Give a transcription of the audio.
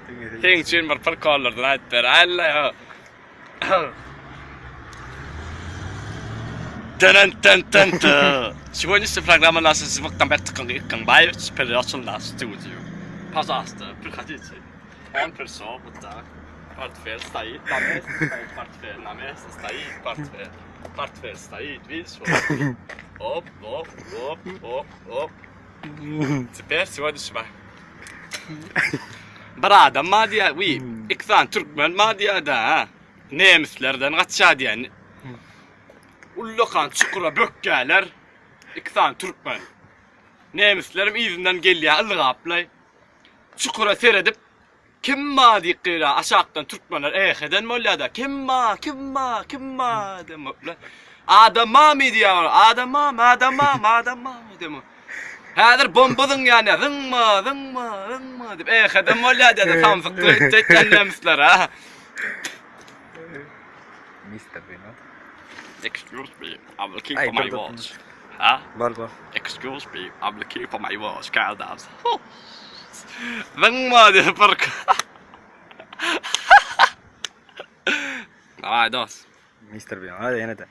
Seň üçin bir prkollardan aýdyp beräýeli. Dın-dın-dın-dın. Сегодняшняя программа наша Звук Баевич перешел на студию. Пожалуйста, приходите. Он пришел вот так. Портфель стоит, на месте стоит портфель, на месте стоит портфель. Портфель стоит, видишь? Вот. Оп, оп, оп, оп, оп. Теперь сегодняшний Bir adam bar diýýär, wiý, iki sany türkmen bar diýýär-de, ha. Nemislerden gaçýar diýýär. Ullakan çukura bökýärler. Iki sany türkmen. Nemislerem yzyndan gelýär ylgaplaý. Çukura seredip, Kim bar diýip gygyrýar. Aşakdan türkmenler eh eden bolýar-da, Kim bar, kim bar, kim bar diýip. Adam barmy diýýär olar. Adam barmy, adam barmy, adam barmy diýip. Häzir bomba zyňýan ýa, zyňma, zyňma, zyňma diýip eh eden bolýar diýýär-de, samsyklyk etjekden nemisler ha. Mister Bino. Excuse me, I'm looking Aý, for my dur, dur, watch. Ha? Bol, bol. Excuse me, I'm looking for my watch, kardaş. Zyňma diýip bir. Aý dos. Mister Bino, hadi ýene-de.